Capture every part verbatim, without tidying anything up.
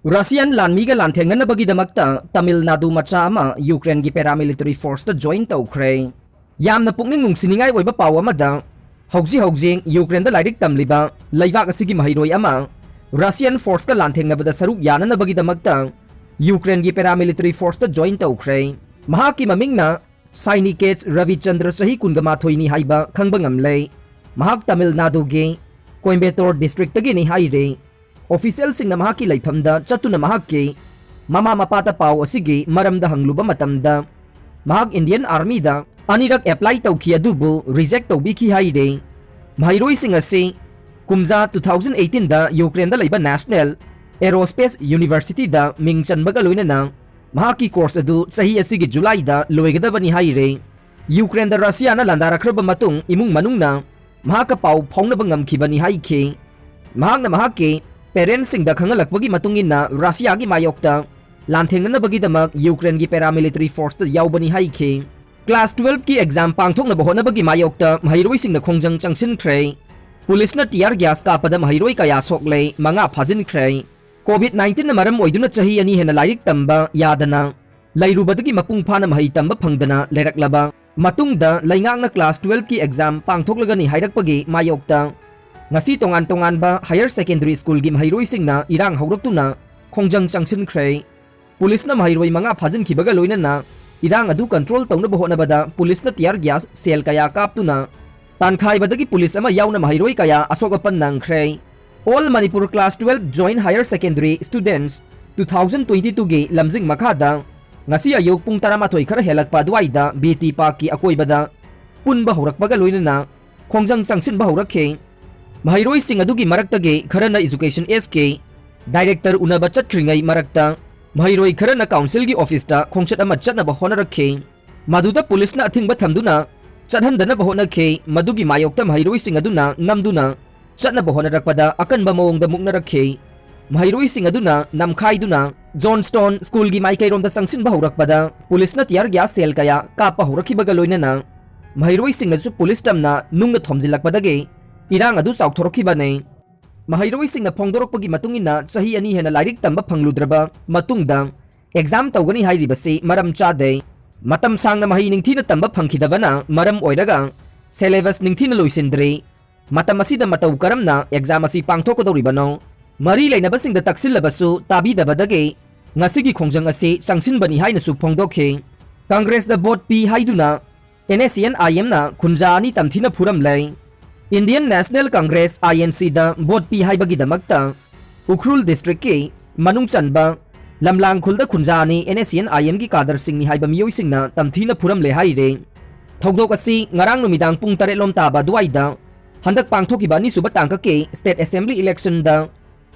Russian ꯂꯥꯟꯃꯤꯒ ꯂꯥꯟꯊꯦꯡꯅꯅꯕꯒꯤꯗꯃꯛꯇ Tamil Nadu ꯃꯆꯥ ꯑꯃ ꯌꯨꯀ꯭ꯔꯦꯟꯒꯤ ꯄꯦꯔꯥꯃꯤꯂꯤꯇꯔꯤ ꯐꯣꯔꯁꯇ ꯖꯣꯏꯟ ꯇꯧꯈ꯭ꯔꯦ꯫ ꯌꯥꯝꯅ ꯄꯨꯛꯅꯤꯡ ꯅꯨꯡꯁꯤꯅꯤꯡꯉꯥꯏ ꯑꯣꯏꯕ ꯄꯥꯎ ꯑꯃꯗ, ꯍꯧꯖꯤꯛ ꯍꯧꯖꯤꯛ ꯌꯨꯀ꯭ꯔꯦꯟꯗ ꯂꯥꯏꯔꯤꯛ ꯇꯝꯂꯤꯕ ꯂꯩꯕꯥꯛ ꯑꯁꯤꯒꯤ ꯃꯍꯩꯔꯣꯏ ꯑꯃ ꯔꯁꯤꯌꯥꯟ ꯐꯣꯔꯁꯀ ꯂꯥꯟꯊꯦꯡꯅꯕꯗ ꯁꯔꯨꯛ ꯌꯥꯅꯅꯕꯒꯤꯗꯃꯛꯇ ꯌꯨꯀ꯭ꯔꯦꯟꯒꯤ ꯄꯦꯔꯥꯃꯤꯂꯤꯇꯔꯤ ꯐꯣꯔꯁꯇ ꯖꯣꯏꯟ ꯇꯧꯈ꯭ꯔꯦ꯫ ꯃꯍꯥꯛꯀꯤ ꯃꯃꯤꯡꯅ ꯁꯥꯏꯅꯤꯀꯦꯠꯁ ꯔꯕꯤꯆꯟꯗ꯭ꯔ, ꯆꯍꯤ ꯀꯨꯟꯒ ꯃꯥꯊꯣꯏꯅꯤ ꯍꯥꯏꯕ ꯈꯪꯕ ꯉꯝꯂꯦ꯫ ꯃꯍꯥꯛ ꯇꯥꯃꯤꯜ ꯅꯥꯗꯨꯒꯤ ꯀꯣꯏꯝꯕꯦꯇꯣꯔ ꯗꯤꯁꯇ꯭ꯔꯤꯛꯇꯒꯤꯅꯤ ꯍꯥꯏꯔꯦ꯫ ꯑꯣꯐꯤꯁꯤꯌꯦꯜꯁꯤꯡꯅ ꯃꯍꯥꯛꯀꯤ ꯂꯩꯐꯝꯗ ꯆꯠꯇꯨꯅ ꯃꯍꯥꯛꯀꯤ ꯃꯃꯥ ꯃꯄꯥꯗ ꯄꯥꯎ ꯑꯁꯤꯒꯤ ꯃꯔꯝꯗ ꯍꯪꯂꯨꯕ ꯃꯇꯝꯗ, ꯃꯍꯥꯛ ꯏꯟꯗꯤꯌꯟ ꯑꯥꯔꯃꯤꯗ ꯑꯅꯤꯔꯛ ꯑꯦꯄ꯭ꯂꯥꯏ ꯇꯧꯈꯤ, ꯑꯗꯨꯕꯨ ꯔꯤꯖꯦꯛ ꯇꯧꯕꯤꯈꯤ ꯍꯥꯏꯔꯦ꯫ ꯃꯍꯩꯔꯣꯏꯁꯤꯡ ꯑꯁꯤ ꯀꯨꯝꯖꯥ two thousand eighteen ꯗ ꯌꯨꯀ꯭ꯔꯦꯟꯗ ꯂꯩꯕ ꯅꯦꯁꯅꯦꯜ ꯑꯦꯔꯣꯁꯄꯦꯁ ꯌꯨꯅꯤꯚꯔꯁꯤꯇꯤꯗ ꯃꯤꯡ ꯆꯟꯕꯒ ꯂꯣꯏꯅꯅ ꯃꯍꯥꯛꯀꯤ ꯀꯣꯔꯁ ꯑꯗꯨ ꯆꯍꯤ ꯑꯁꯤꯒꯤ ꯖꯨꯂꯥꯏꯗ ꯂꯣꯏꯒꯗꯕꯅꯤ ꯍꯥꯏꯔꯦ꯫ ꯌꯨꯀ꯭ꯔꯦꯟꯗ ꯔꯁꯤꯌꯥꯅ ꯂꯥꯟꯗꯥꯔꯛꯈ꯭ꯔꯕ ꯃꯇꯨꯡ ꯏꯃꯨꯡ ꯃꯅꯨꯡꯅ ꯃꯍꯥꯛꯀ ꯄꯥꯎ ꯐꯥꯎꯅꯕ ꯉꯝꯈꯤꯕꯅꯤ ꯍꯥꯏꯈꯤ꯫ ꯃꯍꯥꯛꯅ ꯃꯍꯥꯛꯀꯤ ꯄꯦꯔꯦꯟꯁꯁꯤꯡꯗ ꯈꯪꯍꯜꯂꯛꯄꯒꯤ ꯃꯇꯨꯡ ꯏꯟꯅ ꯔꯁꯤꯌꯥꯒꯤ ꯃꯥꯌꯣꯛꯇ ꯂꯥꯟꯊꯦꯡꯅꯅꯕꯒꯤꯗꯃꯛ ꯌꯨꯀ꯭ꯔꯦꯟꯒꯤ ꯄꯦꯔꯥꯃꯤꯂꯤꯇꯔꯤ ꯐꯣꯔꯁꯇ ꯌꯥꯎꯕꯅꯤ ꯍꯥꯏꯈꯤ꯫ ꯀ꯭ꯂꯥꯁ twelve ꯀꯤ ꯑꯦꯛꯖꯥꯝ ꯄꯥꯡꯊꯣꯛꯅꯕ ꯍꯣꯠꯅꯕꯒꯤ ꯃꯥꯌꯣꯛꯇ ꯃꯍꯩꯔꯣꯏꯁꯤꯡꯅ ꯈꯣꯡꯖꯪ ꯆꯪꯁꯤꯟꯈ꯭ꯔꯦ꯫ ꯄꯨꯂꯤꯁꯅ ꯇꯤꯌꯥꯔ ꯒ꯭ꯌꯥꯁ ꯀꯥꯞꯄꯗ ꯃꯍꯩꯔꯣꯏ ꯀꯌꯥ ꯁꯣꯛꯂꯦ, ꯃꯉꯥ ꯐꯥꯖꯤꯟꯈ꯭ꯔꯦ꯫ ꯀꯣꯚꯤꯗ nineteen ꯅ ꯃꯔꯝ ꯑꯣꯏꯗꯨꯅ ꯆꯍꯤ ꯑꯅꯤ ꯍꯦꯟꯅ ꯂꯥꯏꯔꯤꯛ ꯇꯝꯕ ꯌꯥꯗꯅ ꯂꯩꯔꯨꯕꯗꯒꯤ ꯃꯄꯨꯡ ꯐꯥꯅ ꯃꯍꯩ ꯇꯝꯕ ꯐꯪꯗꯅ ꯂꯩꯔꯛꯂꯕ ꯃꯇꯨꯡꯗ ꯂꯩꯉꯥꯛꯅ ꯀ꯭ꯂꯥꯁ twelve ꯀꯤ ꯑꯦꯛꯖꯥꯝ ꯄꯥꯡꯊꯣꯛꯂꯒꯅꯤ ꯍꯥꯏꯔꯛꯄꯒꯤ ꯃꯥꯌꯣꯛꯇ ꯉꯁꯤ ꯇꯣꯉꯥꯟ ꯇꯣꯉꯥꯟꯕ ꯍꯥꯌꯔ ꯁꯦꯀꯦꯟꯗꯔꯤ ꯁ꯭ꯀꯨꯜꯒꯤ ꯃꯍꯩꯔꯣꯏꯁꯤꯡꯅ ꯏꯔꯥꯡ ꯍꯧꯔꯛꯇꯨꯅ ꯈꯣꯡꯖꯪ ꯆꯪꯁꯤꯟꯈ꯭ꯔꯦ꯫ ꯄꯨꯂꯤꯁꯅ ꯃꯍꯩꯔꯣꯏ ꯃꯉꯥ ꯐꯥꯖꯤꯟꯈꯤꯕꯒ ꯂꯣꯏꯅꯅ ꯏꯔꯥꯡ ꯑꯗꯨ ꯀꯟꯇ꯭ꯔꯣꯜ ꯇꯧꯅꯕ ꯍꯣꯠꯅꯕꯗ ꯄꯨꯂꯤꯁꯅ ꯇꯤꯌꯥꯔ ꯒ꯭ꯌꯥꯁ ꯁꯦꯜ ꯀꯌꯥ ꯀꯥꯞꯇꯨꯅ ꯇꯥꯟꯈꯥꯏꯕꯗꯒꯤ ꯄꯨꯂꯤꯁ ꯑꯃ ꯌꯥꯎꯅ ꯃꯍꯩꯔꯣꯏ ꯀꯌꯥ ꯑꯁꯣꯛ ꯑꯄꯟ ꯅꯪꯈ꯭ꯔꯦ꯫ All Manipur Class twelve Joint Higher Secondary Students two thousand twenty two ꯒꯤ ꯂꯝꯖꯤꯡ ꯃꯈꯥꯗ ꯉꯁꯤ ꯑꯌꯨꯛ ꯄꯨꯡ ꯇꯔꯥꯃꯥꯊꯣꯏ ꯈꯔ ꯍꯦꯜꯂꯛꯄ ꯑꯗꯨꯋꯥꯏꯗ ꯕꯤ ꯇꯤ ꯄꯥꯔꯛꯀꯤ ꯑꯀꯣꯏꯕꯗ ꯄꯨꯟꯕ ꯍꯧꯔꯛꯄꯒ ꯂꯣꯏꯅꯅ ꯈꯣꯡꯖꯪ ꯆꯪꯁꯤꯟꯕ ꯍꯧꯔꯛꯈꯤ꯫ ꯃꯍꯩꯔꯣꯏꯁꯤꯡ ꯑꯗꯨꯒꯤ ꯃꯔꯛꯇꯒꯤ ꯈꯔꯅ ꯏꯖꯨꯀꯦꯁꯟ ꯑꯦꯁꯀꯤ ꯗꯥꯏꯔꯦꯛꯇꯔ ꯎꯅꯕ ꯆꯠꯈ꯭ꯔꯤꯉꯩ ꯃꯔꯛꯇ ꯃꯍꯩꯔꯣꯏ ꯈꯔꯅ ꯀꯥꯎꯟꯁꯤꯜꯒꯤ ꯑꯣꯐꯤꯁꯇ ꯈꯣꯡꯆꯠ ꯑꯃ ꯆꯠꯅꯕ ꯍꯣꯠꯅꯔꯛꯈꯤ꯫ ꯃꯗꯨꯗ ꯄꯨꯂꯤꯁꯅ ꯑꯊꯤꯡꯕ ꯊꯝꯗꯨꯅ ꯆꯠꯍꯟꯗꯅꯕ ꯍꯣꯠꯅꯈꯤ꯫ ꯃꯗꯨꯒꯤ ꯃꯥꯌꯣꯛꯇ ꯃꯍꯩꯔꯣꯏꯁꯤꯡ ꯑꯗꯨꯅ ꯅꯝꯗꯨꯅ ꯆꯠꯅꯕ ꯍꯣꯠꯅꯔꯛꯄꯗ ꯑꯀꯟꯕ ꯃꯑꯣꯡꯗ ꯃꯨꯛꯅꯔꯛꯈꯤ꯫ ꯃꯍꯩꯔꯣꯏꯁꯤꯡ ꯑꯗꯨꯅ ꯅꯝꯈꯥꯏꯗꯨꯅ ꯖꯣꯟꯁꯇꯣꯟ ꯁ꯭ꯀꯨꯜꯒꯤ ꯃꯥꯏꯀꯩꯔꯣꯝꯗ ꯆꯪꯁꯤꯟꯕ ꯍꯧꯔꯛꯄꯗ ꯄꯨꯂꯤꯁꯅ ꯇꯤꯌꯥꯔ ꯒ꯭ꯌꯥꯁ ꯁꯦꯜ ꯀꯌꯥ ꯀꯥꯞꯄ ꯍꯧꯔꯛꯈꯤꯕꯒ ꯂꯣꯏꯅꯅ ꯃꯍꯩꯔꯣꯏꯁꯤꯡꯅꯁꯨ ꯄꯨꯂꯤꯁ ꯇꯝꯅ ꯅꯨꯡꯅ ꯊꯣꯝꯖꯤꯜꯂꯛꯄꯗꯒꯤ ꯏꯔꯥꯡ ꯑꯗꯨ ꯆꯥꯎꯊꯣꯔꯛꯈꯤꯕꯅꯤ꯫ ꯃꯍꯩꯔꯣꯏꯁꯤꯡꯅ ꯐꯣꯡꯗꯣꯔꯛꯄꯒꯤ ꯃꯇꯨꯡ ꯏꯟꯅ, ꯆꯍꯤ ꯑꯅꯤ ꯍꯦꯟꯅ ꯂꯥꯏꯔꯤꯛ ꯇꯝꯕ ꯐꯪꯂꯨꯗ꯭ꯔꯕ ꯃꯇꯨꯡꯗ ꯑꯦꯛꯖꯥꯝ ꯇꯧꯒꯅꯤ ꯍꯥꯏꯔꯤꯕꯁꯤ ꯃꯔꯝ ꯆꯥꯗꯦ꯫ ꯃꯇꯝ ꯁꯥꯡꯅ ꯃꯍꯩ ꯅꯤꯡꯊꯤꯅ ꯇꯝꯕ ꯐꯪꯈꯤꯗꯕꯅ ꯃꯔꯝ ꯑꯣꯏꯔꯒ ꯁꯦꯂꯦꯕꯁ ꯅꯤꯡꯊꯤꯅ ꯂꯣꯏꯁꯤꯟꯗ꯭ꯔꯤ꯫ ꯃꯇꯝ ꯑꯁꯤꯗ ꯃꯇꯧ ꯀꯔꯝꯅ ꯑꯦꯛꯖꯥꯝ ꯑꯁꯤ ꯄꯥꯡꯊꯣꯛꯀꯗꯧꯔꯤꯕꯅꯣ? ꯃꯔꯤ ꯂꯩꯅꯕꯁꯤꯡꯗ ꯇꯛꯁꯤꯜꯂꯕꯁꯨ ꯇꯥꯕꯤꯗꯕꯗꯒꯤ ꯉꯁꯤꯒꯤ ꯈꯣꯡꯖꯪ ꯑꯁꯤ ꯆꯪꯁꯤꯟꯕꯅꯤ ꯍꯥꯏꯅꯁꯨ ꯐꯣꯡꯗꯣꯛꯈꯤ꯫ ꯀꯪꯒ꯭ꯔꯦꯁꯇ ꯚꯣꯠ ꯄꯤ ꯍꯥꯏꯗꯨꯅ NSCN-IMꯅ ꯈꯨꯟꯖꯥ ꯑꯅꯤ ꯇꯝꯊꯤꯅ ꯐꯨꯔꯝꯂꯦ꯫ Indian National Congress, INCꯗ ꯚꯣꯠ ꯄꯤ ꯍꯥꯏꯕꯒꯤꯗꯃꯛꯇ ꯎꯈ꯭ꯔꯨꯜ ꯗꯤꯁꯇ꯭ꯔꯤꯛꯀꯤ ꯃꯅꯨꯡ ꯆꯟꯕ ꯂꯝꯂꯥꯡꯈꯨꯜꯗ ꯈꯨꯟꯖꯥ ꯑꯅꯤ NSCN-IMꯒꯤ ꯀꯥꯗꯔꯁꯤꯡꯅꯤ ꯍꯥꯏꯕ ꯃꯤꯑꯣꯏꯁꯤꯡꯅ ꯇꯝꯊꯤꯅ ꯐꯨꯔꯝꯂꯦ ꯍꯥꯏꯔꯤ꯫ ꯊꯧꯗꯣꯛ ꯑꯁꯤ ꯉꯔꯥꯡ ꯅꯨꯃꯤꯗꯥꯡ ꯄꯨꯡ ꯇꯔꯦꯠ ꯂꯣꯝ ꯇꯥꯕ ꯑꯗꯨꯋꯥꯏꯗ ꯍꯟꯗꯛ ꯄꯥꯡꯊꯣꯛꯈꯤꯕ ꯑꯅꯤꯁꯨꯕ ꯇꯥꯡꯀꯛꯀꯤ State Assembly electionꯗ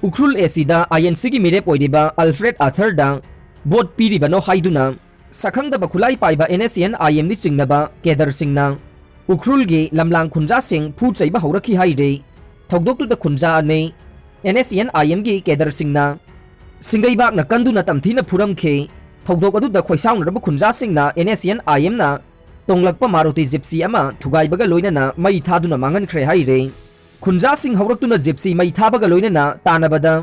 ꯎꯈ꯭ꯔꯨꯜ ACꯗ INCꯒꯤ ꯃꯤꯔꯦꯞ ꯑꯣꯏꯔꯤꯕ ꯑꯜꯐ꯭ꯔꯦꯗ ꯑꯥꯊꯔꯗ ꯚꯣꯠ ꯄꯤꯔꯤꯕꯅꯣ ꯍꯥꯏꯗꯨꯅ ꯁꯛꯈꯪꯗꯕ ꯈꯨꯠꯂꯥꯏ ꯄꯥꯏꯕ NSCN-IMꯅꯤ ꯆꯤꯡꯅꯕ ꯀꯦꯗꯔꯁꯤꯡꯅ ꯎꯈ꯭ꯔꯨꯜꯒꯤ ꯂꯝꯂꯥꯡ ꯈꯨꯟꯖꯥꯁꯤꯡ ꯐꯨ ꯆꯩꯕ ꯍꯧꯔꯛꯈꯤ ꯍꯥꯏꯔꯤ꯫ ꯊꯧꯗꯣꯛꯇꯨꯗ ꯈꯨꯟꯖꯥ ꯑꯅꯤ NSCN-IMꯒꯤ ꯀꯦꯗꯔꯁꯤꯡꯅ ꯁꯤꯡꯒꯩꯕꯥꯛꯅ ꯀꯟꯗꯨꯅ ꯇꯝꯊꯤꯅ ꯐꯨꯔꯝꯈꯤ꯫ ꯊꯧꯗꯣꯛ ꯑꯗꯨꯗ ꯈꯣꯏꯁꯥꯎꯅꯔꯕ ꯈꯨꯟꯖꯥꯁꯤꯡꯅ NSCN-IMꯅ ꯇꯣꯡꯂꯛꯄ ꯃꯥꯔꯨꯇꯤ ꯖꯤꯞꯁꯤ ꯑꯃ ꯊꯨꯒꯥꯏꯕꯒ ꯂꯣꯏꯅꯅ ꯃꯩ ꯊꯥꯗꯨꯅ ꯃꯥꯡꯍꯟꯈ꯭ꯔꯦ ꯍꯥꯏꯔꯤ꯫ ꯈꯨꯟꯖꯥꯁꯤꯡ ꯍꯧꯔꯛꯇꯨꯅ ꯖꯤꯞꯁꯤ ꯃꯩ ꯊꯥꯕꯒ ꯂꯣꯏꯅꯅ ꯇꯥꯟꯅꯕꯗ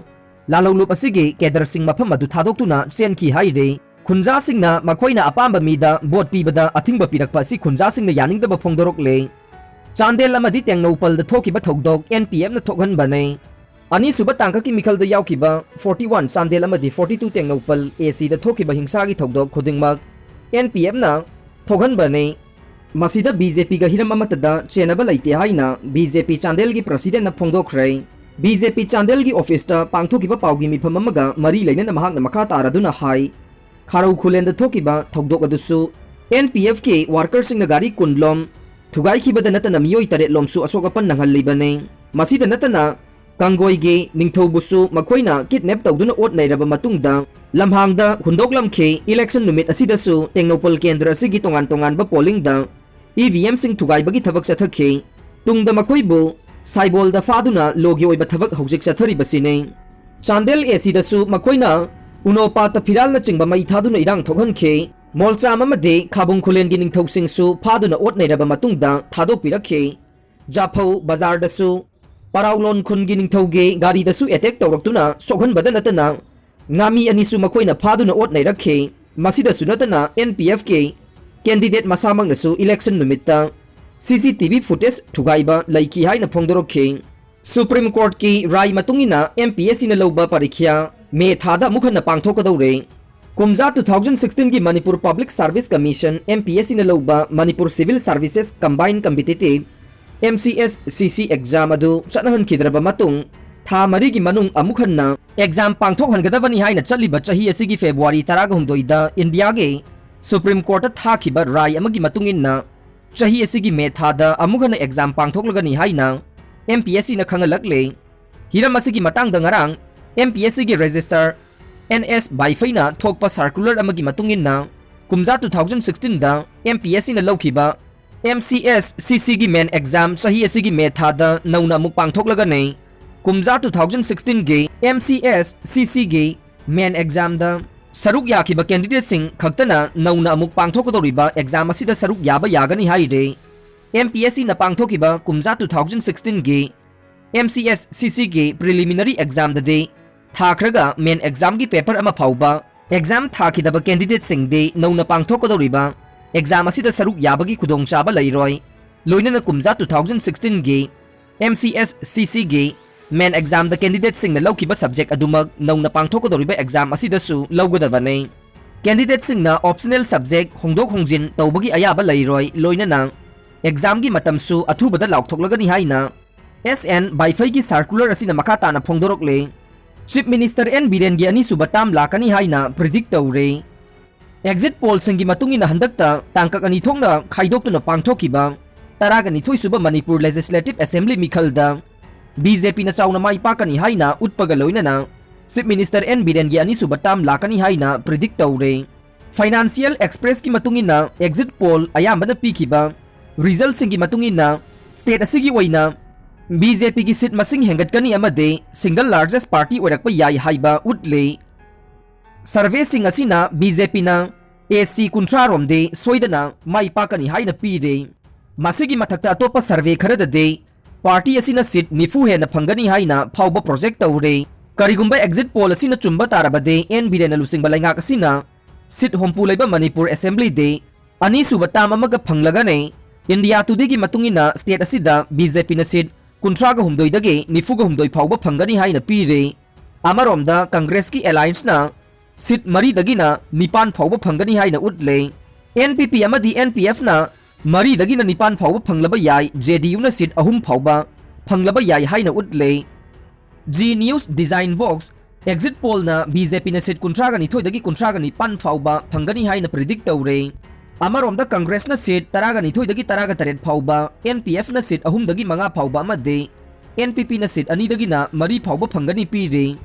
ꯂꯥꯜꯍꯧꯂꯨꯞ ꯑꯁꯤꯒꯤ ꯀꯦꯗꯔꯁꯤꯡ ꯃꯐꯝ ꯑꯗꯨ ꯊꯥꯗꯣꯛꯇꯨꯅ ꯆꯦꯟꯈꯤ ꯍꯥꯏꯔꯤ꯫ ꯈꯨꯟꯖꯥꯁꯤꯡꯅ ꯃꯈꯣꯏꯅ ꯑꯄꯥꯝꯕ ꯃꯤꯗ ꯚꯣꯠ ꯄꯤꯕꯗ ꯑꯊꯤꯡꯕ ꯄꯤꯔꯛꯄ ꯑꯁꯤ ꯈꯨꯟꯖꯥꯁꯤꯡꯅ ꯌꯥꯅꯤꯡꯗꯕ ꯐꯣꯡꯗꯣꯔꯛꯂꯦ꯫ ꯆꯥꯟꯗꯦꯜ ꯑꯃꯗꯤ ꯇꯦꯡꯅꯧꯄꯜꯗ ꯊꯣꯛꯈꯤꯕ ꯊꯧꯗꯣꯛ NPFꯅ ꯊꯣꯛꯍꯟꯕꯅꯤ꯫ ꯑꯅꯤꯁꯨꯕ ꯇꯥꯡꯀꯛꯀꯤ ꯃꯤꯈꯜꯗ ꯌꯥꯎꯈꯤꯕ forty one ꯆꯥꯟꯗꯦꯜ ꯑꯃꯗꯤ forty two ꯇꯦꯡꯅꯧꯄꯜ ACꯗ ꯊꯣꯛꯈꯤꯕ ꯍꯤꯡꯁꯥꯒꯤ ꯊꯧꯗꯣꯛ ꯈꯨꯗꯤꯡꯃꯛ NPFꯅ ꯊꯣꯛꯍꯟꯕꯅꯤ꯫ ꯃꯁꯤꯗ BJPꯒ ꯍꯤꯔꯝ ꯑꯃꯠꯇꯗ ꯆꯦꯟꯅꯕ ꯂꯩꯇꯦ ꯍꯥꯏꯅ BJP ꯆꯥꯟꯗꯦꯜꯒꯤ presidentꯅ ꯐꯣꯡꯗꯣꯛꯈ꯭ꯔꯦ꯫ BJP ꯆꯥꯟꯗꯦꯜꯒꯤ officeꯇ ꯄꯥꯡꯊꯣꯛꯈꯤꯕ ꯄꯥꯎꯒꯤ ꯃꯤꯐꯝ ꯑꯃꯒ ꯃꯔꯤ ꯂꯩꯅꯅ ꯃꯍꯥꯛꯅ ꯃꯈꯥ ꯇꯥꯔꯗꯨꯅ ꯍꯥꯏ, ꯈꯥꯔꯧ ꯈꯨꯂꯦꯟꯗ ꯊꯣꯛꯈꯤꯕ ꯊꯧꯗꯣꯛ ꯑꯗꯨꯁꯨ NPFꯀꯤ workerꯁꯤꯡꯅ ꯒꯥꯔꯤ ꯀꯨꯟ ꯂꯣꯝ ꯊꯨꯒꯥꯏꯈꯤꯕꯗ ꯅꯠꯇꯅ ꯃꯤꯑꯣꯏ ꯇꯔꯦꯠ ꯂꯣꯝꯁꯨ ꯑꯁꯣꯛ ꯑꯄꯟ ꯅꯪꯍꯜꯂꯤꯕꯅꯤ꯫ ꯃꯁꯤꯗ ꯅꯠꯇꯅ ꯀꯪꯒꯣꯏꯒꯤ ꯅꯤꯡꯊꯧꯕꯨꯁꯨ ꯃꯈꯣꯏꯅ kidnap ꯇꯧꯗꯨꯅ ꯑꯣꯠ ꯅꯩꯔꯕ ꯃꯇꯨꯡꯗ ꯂꯝꯍꯥꯡꯗ ꯍꯨꯟꯗꯣꯛꯂꯝꯈꯤ꯫ Election ꯅꯨꯃꯤꯠ ꯑꯁꯤꯗꯁꯨ ꯇꯦꯡꯅꯧꯄꯜ ꯀꯦꯟꯗ꯭ꯔ ꯑꯁꯤꯒꯤ ꯇꯣꯉꯥꯟ ꯇꯣꯉꯥꯟꯕ pollingꯗ EVMꯁꯤꯡ ꯊꯨꯒꯥꯏꯕꯒꯤ ꯊꯕꯛ ꯆꯠꯊꯈꯤ꯫ ꯇꯨꯡꯗ ꯃꯈꯣꯏꯕꯨ ꯁꯥꯏꯕꯣꯜꯗ ꯐꯥꯗꯨꯅ lawꯒꯤ ꯑꯣꯏꯕ ꯊꯕꯛ ꯍꯧꯖꯤꯛ ꯆꯠꯊꯔꯤꯕꯁꯤꯅꯤ꯫ ꯆꯥꯟꯗꯦꯜ ACꯗꯁꯨ ꯃꯈꯣꯏꯅ ꯎꯅꯣꯄꯥꯠꯇ ꯐꯤꯔꯥꯜꯅꯆꯤꯡꯕ ꯃꯩ ꯊꯥꯗꯨꯅ ꯏꯔꯥꯡ ꯊꯣꯛꯍꯟꯈꯤ꯫ ꯃꯣꯜꯆꯥꯝ ꯑꯃꯗꯤ ꯈꯥꯕꯨꯡ ꯈꯨꯂꯦꯟꯒꯤ ꯅꯤꯡꯊꯧꯁꯤꯡꯁꯨ ꯐꯥꯗꯨꯅ ꯑꯣꯠ ꯅꯩꯔꯕ ꯃꯇꯨꯡꯗ ꯊꯥꯗꯣꯛꯄꯤꯔꯛꯈꯤ꯫ ꯖꯥꯐꯧ ꯕꯖꯥꯔꯗꯁꯨ ꯄꯔꯥꯎꯂꯣꯟ ꯈꯨꯟꯒꯤ ꯅꯤꯡꯊꯧꯒꯤ ꯒꯥꯔꯤꯗꯁꯨ ꯑꯦꯇꯦꯛ ꯇꯧꯔꯛꯇꯨꯅ ꯁꯣꯛꯍꯟꯕꯗ ꯅꯠꯇꯅ ꯉꯥꯃꯤ ꯑꯅꯤꯁꯨ ꯃꯈꯣꯏꯅ ꯐꯥꯗꯨꯅ ꯑꯣꯠ ꯅꯩꯔꯛꯈꯤ꯫ ꯃꯁꯤꯗꯁꯨ ꯅꯠꯇꯅ ꯑꯦꯟ ꯄꯤ ꯑꯦꯐꯀꯤ ꯀꯦꯟꯗꯤꯗꯦꯠ ꯃꯁꯥꯃꯛꯅꯁꯨ ꯏꯂꯦꯛꯁꯟ ꯅꯨꯃꯤꯠꯇ ꯁꯤ ꯁꯤ ꯇꯤ ꯚꯤ ꯐꯨꯇꯦꯖ ꯊꯨꯒꯥꯏꯕ ꯂꯩꯈꯤ ꯍꯥꯏꯅ ꯐꯣꯡꯗꯣꯔꯛꯈꯤ꯫ ꯁꯨꯄ꯭ꯔꯤꯝ ꯀꯣꯔꯠꯀꯤ ꯔꯥꯏ ꯃꯇꯨꯡ ꯏꯟꯅ ꯑꯦꯝ ꯄꯤ ꯑꯦꯁ ꯁꯤꯅ ꯂꯧꯕ ꯄꯔꯤꯈ꯭ꯌꯥ ꯃꯦ ꯊꯥꯗ ꯑꯃꯨꯛ ꯍꯟꯅ ꯄꯥꯡꯊꯣꯛꯀꯗꯧꯔꯦ꯫ ꯀꯨꯝꯖꯥ ꯇꯨ ꯊꯥꯎꯖꯟ ꯁꯤꯛꯁꯇꯤꯟꯒꯤ Manipur public service commission, M P S ꯁꯤꯅ ꯂꯧꯕ Manipur civil services combined competitive, M C S ꯁꯤ ꯁꯤ, ꯑꯦꯛꯖꯥꯝ ꯑꯗꯨ ꯆꯠꯅꯍꯟꯈꯤꯗ꯭ꯔꯕ ꯃꯇꯨꯡ, ꯊꯥ ꯃꯔꯤꯒꯤ ꯃꯅꯨꯡ ꯑꯃꯨꯛ ꯍꯟꯅ ꯑꯦꯛꯖꯥꯝ ꯄꯥꯡꯊꯣꯛꯍꯟꯒꯗꯕꯅꯤ ꯍꯥꯏꯅ ꯆꯠꯂꯤꯕ ꯆꯍꯤ ꯑꯁꯤꯒꯤ ꯐꯦꯕ꯭ꯔꯨꯋꯥꯔꯤ ꯇꯔꯥꯒ ꯍꯨꯝꯗꯣꯏꯗ ꯏꯟꯗꯤꯌꯥꯒꯤ ꯁꯨꯄ꯭ꯔꯤꯝ ꯀꯣꯔꯠꯇ ꯊꯥꯈꯤꯕ ꯔꯥꯏ ꯑꯃꯒꯤ ꯃꯇꯨꯡ ꯏꯟꯅ, ꯆꯍꯤ ꯑꯁꯤꯒꯤ ꯃꯦ ꯊꯥꯗ ꯑꯃꯨꯛ ꯍꯟꯅ ꯑꯦꯛꯖꯥꯝ ꯄꯥꯡꯊꯣꯛꯂꯒꯅꯤ ꯍꯥꯏꯅ ꯑꯦꯝ ꯄꯤ ꯑꯦꯁ ꯁꯤꯅ ꯈꯪꯍꯜꯂꯛꯂꯦ꯫ ꯍꯤꯔꯝ ꯑꯁꯤꯒꯤ ꯃꯇꯥꯡꯗ ꯉꯔꯥꯡ ꯑꯦꯝ ꯄꯤ ꯑꯦꯁ ꯁꯤꯒꯤ ꯔꯦꯖꯤꯁꯇꯔ ꯑꯦꯟ ꯑꯦꯁ ꯕꯥꯏꯐꯩꯅ ꯊꯣꯛꯄ ꯁꯥꯔꯀꯨꯂꯔ ꯑꯃꯒꯤ ꯃꯇꯨꯡ ꯏꯟꯅ, ꯀꯨꯝꯖꯥ ꯇꯨ ꯊꯥꯎꯖꯟ ꯁꯤꯛꯁꯇꯤꯟꯗ ꯑꯦꯝ ꯄꯤ ꯑꯦꯁ ꯁꯤꯅ ꯂꯧꯈꯤꯕ ꯑꯦꯝ ꯁꯤ ꯑꯦꯁ ꯁꯤ ꯁꯤꯒꯤ ꯃꯦꯟ ꯑꯦꯛꯖꯥꯝ ꯆꯍꯤ ꯑꯁꯤꯒꯤ ꯃꯦ ꯊꯥꯗ ꯅꯧꯅ ꯑꯃꯨꯛ ꯄꯥꯡꯊꯣꯛꯂꯒꯅꯤ꯫ ꯀꯨꯝꯖꯥ two thousand ꯁꯤꯛꯁꯇꯤꯟꯒꯤ M C S ꯁꯤ ꯁꯤꯒꯤ ꯃꯦꯟ ꯑꯦꯛꯖꯥꯝꯗ ꯁꯔꯨꯛ ꯌꯥꯈꯤꯕ ꯀꯦꯟꯗꯤꯗꯦꯠꯁꯤꯡ ꯈꯛꯇꯅ ꯅꯧꯅ ꯑꯃꯨꯛ ꯄꯥꯡꯊꯣꯛꯀꯗꯧꯔꯤꯕ ꯑꯦꯛꯖꯥꯝ ꯑꯁꯤꯗ ꯁꯔꯨꯛ ꯌꯥꯕ ꯌꯥꯒꯅꯤ ꯍꯥꯏꯔꯤ꯫ ꯑꯦꯝ ꯄꯤ ꯑꯦꯁ ꯁꯤꯅ ꯄꯥꯡꯊꯣꯛꯈꯤꯕ ꯀꯨꯝꯖꯥ two thousand ꯁꯤꯛꯁꯇꯤꯟꯒꯤ M C S ꯁꯤ ꯁꯤꯒꯤ ꯄ꯭ꯔꯤꯂꯤꯃꯤꯅꯔꯤ ꯑꯦꯛꯖꯥꯝꯗꯗꯤ ꯊꯥꯈ꯭ꯔꯒ ꯃꯦꯟ ꯑꯦꯛꯖꯥꯝꯒꯤ ꯄꯦꯄꯔ ꯑꯃ ꯐꯥꯎꯕ ꯑꯦꯛꯖꯥꯝ ꯊꯥꯈꯤꯗꯕ ꯀꯦꯟꯗꯤꯗꯦꯠꯁꯤꯡꯗꯤ ꯅꯧꯅ ꯄꯥꯡꯊꯣꯛꯀꯗꯧꯔꯤꯕ ꯑꯦꯛꯖꯥꯝ ꯑꯁꯤꯗ ꯁꯔꯨꯛ ꯌꯥꯕꯒꯤ ꯈꯨꯗꯣꯡꯆꯥꯕ ꯂꯩꯔꯣꯏ꯫ ꯂꯣꯏꯅꯅ ꯀꯨꯝꯖꯥ two thousand ꯁꯤꯛꯁꯇꯤꯟꯒꯤ M C S ꯁꯤ ꯁꯤꯒꯤ ꯃꯦꯟ ꯑꯦꯛꯖꯥꯝꯗ ꯀꯦꯟꯗꯤꯗꯦꯠꯁꯤꯡꯅ ꯂꯧꯈꯤꯕ ꯁꯕꯖꯦꯛ ꯑꯗꯨꯃꯛ ꯅꯧꯅ ꯄꯥꯡꯊꯣꯛꯀꯗꯧꯔꯤꯕ ꯑꯦꯛꯖꯥꯝ ꯑꯁꯤꯗꯁꯨ ꯂꯧꯒꯗꯕꯅꯤ꯫ ꯀꯦꯟꯗꯤꯗꯦꯠꯁꯤꯡꯅ ꯑꯣꯞꯁꯅꯦꯜ ꯁꯕꯖꯦꯛ ꯍꯣꯡꯗꯣꯛ ꯍꯣꯡꯖꯤꯟ ꯇꯧꯕꯒꯤ ꯑꯌꯥꯕ ꯂꯩꯔꯣꯏ, ꯂꯣꯏꯅꯅ ꯑꯦꯛꯖꯥꯝꯒꯤ ꯃꯇꯝꯁꯨ ꯑꯊꯨꯕꯗ ꯂꯥꯎꯊꯣꯛꯂꯒꯅꯤ ꯍꯥꯏꯅ ꯑꯦꯁ ꯑꯦꯟ ꯕꯥꯏꯐꯩꯒꯤ ꯁꯥꯔꯀꯨꯂꯔ ꯑꯁꯤꯅ ꯃꯈꯥ ꯇꯥꯅ ꯐꯣꯡꯗꯣꯔꯛꯂꯤ꯫ ꯆꯤꯐ ꯃꯤꯅꯤꯁꯇꯔ ꯑꯦꯟ ꯕꯤꯔꯦꯟꯒꯤ ꯑꯅꯤꯁꯨꯕ ꯇꯥꯝ ꯂꯥꯛꯀꯅꯤ ꯍꯥꯏꯅ ꯄ꯭ꯔꯤꯗꯤꯛ ꯇꯧꯔꯤ꯫ ꯑꯦꯛꯖꯤꯠ ꯄꯣꯜꯁꯤꯡꯒꯤ ꯃꯇꯨꯡ ꯏꯟꯅ ꯍꯟꯗꯛꯇ ꯇꯥꯡꯀꯛ ꯑꯅꯤ ꯊꯣꯛꯅ ꯈꯥꯏꯗꯣꯛꯇꯨꯅ ꯄꯥꯡꯊꯣꯛꯈꯤꯕ ꯇꯔꯥꯒ ꯅꯤꯊꯣꯏꯁꯨꯕ ꯃꯅꯤꯄꯨꯔ ꯂꯦꯖꯤꯁꯂꯦꯇꯤꯚ ꯑꯦꯁꯦꯝꯕ꯭ꯂꯤ ꯃꯤꯈꯜꯗ ꯕꯤ ꯖꯦ ꯄꯤꯅ ꯆꯥꯎꯅ ꯃꯥꯏ ꯄꯥꯛꯀꯅꯤ ꯍꯥꯏꯅ ꯎꯠꯄꯒ ꯂꯣꯏꯅꯅ ꯆꯤꯐ ꯃꯤꯅꯤꯁꯇꯔ ꯑꯦꯟ ꯕꯤꯔꯦꯟꯒꯤ ꯑꯅꯤꯁꯨꯕ ꯇꯥꯝ ꯂꯥꯛꯀꯅꯤ ꯍꯥꯏꯅ ꯄ꯭ꯔꯤꯗꯤꯛ ꯇꯧꯔꯦ꯫ ꯐꯥꯏꯅꯥꯟꯁꯤꯌꯦꯜ ꯑꯦꯛꯁꯄ꯭ꯔꯦꯁꯀꯤ ꯃꯇꯨꯡ ꯏꯟꯅ ꯑꯦꯛꯖꯤꯠ ꯄꯣꯜ ꯑꯌꯥꯝꯕꯅ ꯄꯤꯈꯤꯕ ꯔꯤꯖꯜꯁꯤꯡꯒꯤ ꯃꯇꯨꯡ ꯏꯟꯅ ꯁ꯭ꯇꯦꯠ ꯑꯁꯤꯒꯤ ꯑꯣꯏꯅ ꯕꯤ ꯖꯦ ꯄꯤꯒꯤ ꯁꯤꯠ ꯃꯁꯤꯡ ꯍꯦꯟꯒꯠꯀꯅꯤ ꯑꯃꯗꯤ ꯁꯤꯡꯒꯜ ꯂꯥꯔꯖꯦꯁ ꯄꯥꯔꯇꯤ ꯑꯣꯏꯔꯛꯄ ꯌꯥꯏ ꯍꯥꯏꯕ ꯎꯠꯂꯤ꯫ ꯁꯔꯚꯦꯁꯤꯡ ꯑꯁꯤꯅ ꯕꯤ ꯖꯦ ꯄꯤꯅ ꯑꯦ ꯁꯤ ꯀꯨꯟꯊ꯭ꯔꯥ ꯔꯣꯝꯗꯤ ꯁꯣꯏꯗꯅ ꯃꯥꯏ ꯄꯥꯛꯀꯅꯤ ꯍꯥꯏꯅ ꯄꯤꯔꯤ꯫ ꯃꯁꯤꯒꯤ ꯃꯊꯛꯇ ꯑꯇꯣꯞꯄ ꯁꯔꯚꯦ ꯈꯔꯗꯗꯤ party ꯑꯁꯤꯅ seat ꯅꯤꯐꯨ ꯍꯦꯟꯅ ꯐꯪꯒꯅꯤ ꯍꯥꯏꯅ ꯐꯥꯎꯕ project ꯇꯧꯔꯦ꯫ ꯀꯔꯤꯒꯨꯝꯕ exit poll ꯑꯁꯤꯅ ꯆꯨꯝꯕ ꯇꯥꯔꯕꯗꯤ, ꯑꯦꯟ ꯕꯤꯔꯦꯟꯅ ꯂꯨꯆꯤꯡꯕ ꯂꯩꯉꯥꯛ ꯑꯁꯤꯅ seat ꯍꯨꯝꯐꯨ ꯂꯩꯕ ꯃꯅꯤꯄꯨꯔ assemblyꯗꯤ ꯑꯅꯤꯁꯨꯕ term ꯑꯃꯒ ꯐꯪꯂꯒꯅꯤ꯫ India Todayꯒꯤ ꯃꯇꯨꯡ ꯏꯟꯅ state ꯑꯁꯤꯗ ꯕꯤ ꯖꯦ ꯄꯤꯅ seat ꯀꯨꯟꯊ꯭ꯔꯥꯒ ꯍꯨꯝꯗꯣꯏꯗꯒꯤ ꯅꯤꯐꯨꯒ ꯍꯨꯝꯗꯣꯏ ꯐꯥꯎꯕ ꯐꯪꯒꯅꯤ ꯍꯥꯏꯅ ꯄꯤꯔꯤ꯫ ꯑꯃꯔꯣꯝꯗ Congressꯀꯤ allianceꯅ seat ꯃꯔꯤꯗꯒꯤꯅ ꯅꯤꯄꯥꯟ ꯐꯥꯎꯕ ꯐꯪꯒꯅꯤ ꯍꯥꯏꯅ ꯎꯠꯂꯦ꯫ ꯑꯦꯟ ꯄꯤ ꯄꯤ ꯑꯃꯗꯤ ꯑꯦꯟ ꯄꯤ ꯑꯦꯐꯅ ꯃꯔꯤꯗꯒꯤꯅ ꯅꯤꯄꯥꯟ ꯐꯥꯎꯕ ꯐꯪꯂꯕ ꯌꯥꯏ, ꯖꯦ ꯗꯤ ꯌꯨꯅ seat ꯑꯍꯨꯝ ꯐꯥꯎꯕ ꯐꯪꯂꯕ ꯌꯥꯏ ꯍꯥꯏꯅ ꯎꯠꯂꯦ꯫ Zee News Design Box, exit pollꯅ ꯕꯤ ꯖꯦ ꯄꯤꯅ seat ꯀꯨꯟꯊ꯭ꯔꯥꯒ ꯅꯤꯊꯣꯏꯗꯒꯤ ꯀꯨꯟꯊ꯭ꯔꯥꯒ ꯅꯤꯄꯥꯟ ꯐꯥꯎꯕ ꯐꯪꯒꯅꯤ ꯍꯥꯏꯅ predict ꯇꯧꯔꯦ꯫ ꯑꯃꯔꯣꯝꯗ Congressꯅ seat ꯇꯔꯥꯒ ꯅꯤꯊꯣꯏꯗꯒꯤ ꯇꯔꯥꯒ ꯇꯔꯦꯠ ꯐꯥꯎꯕ, ꯑꯦꯟ ꯄꯤ ꯑꯦꯐꯅ seat ꯑꯍꯨꯝꯗꯒꯤ ꯃꯉꯥ ꯐꯥꯎꯕ ꯑꯃꯗꯤ ꯑꯦꯟ ꯄꯤ ꯄꯤꯅ seat ꯑꯅꯤꯗꯒꯤꯅ ꯃꯔꯤ ꯐꯥꯎꯕ ꯐꯪꯒꯅꯤ ꯄꯤꯔꯤ꯫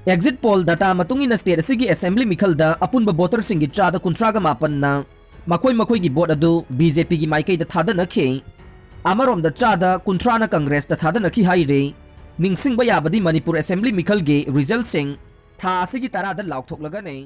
Exit poll data ꯃꯇꯨꯡ ꯏꯟꯅ state ꯑꯁꯤꯒꯤ assembly ꯃꯤꯈꯜꯗ ꯑꯄꯨꯟꯕ voterꯁꯤꯡꯒꯤ ꯆꯥꯗ ꯀꯨꯟꯊ꯭ꯔꯥꯒ ꯃꯥꯄꯟꯅ ꯃꯈꯣꯏ ꯃꯈꯣꯏꯒꯤ vote ꯑꯗꯨ ꯕꯤ ꯖꯦ ꯄꯤꯒꯤ ꯃꯥꯏꯀꯩꯗ ꯊꯥꯗꯅꯈꯤ꯫ ꯑꯃꯔꯣꯝꯗ ꯆꯥꯗ ꯀꯨꯟꯊ꯭ꯔꯥꯅ Congressꯇ ꯊꯥꯗꯅꯈꯤ ꯍꯥꯏꯔꯤ꯫ ꯅꯤꯡꯁꯤꯡꯕ ꯌꯥꯕꯗꯤ ꯃꯅꯤꯄꯨꯔ assembly ꯃꯤꯈꯜꯒꯤ resultꯁꯤꯡ ꯊꯥ ꯑꯁꯤꯒꯤ ꯇꯔꯥꯗ ꯂꯥꯎꯊꯣꯛꯂꯒꯅꯤ꯫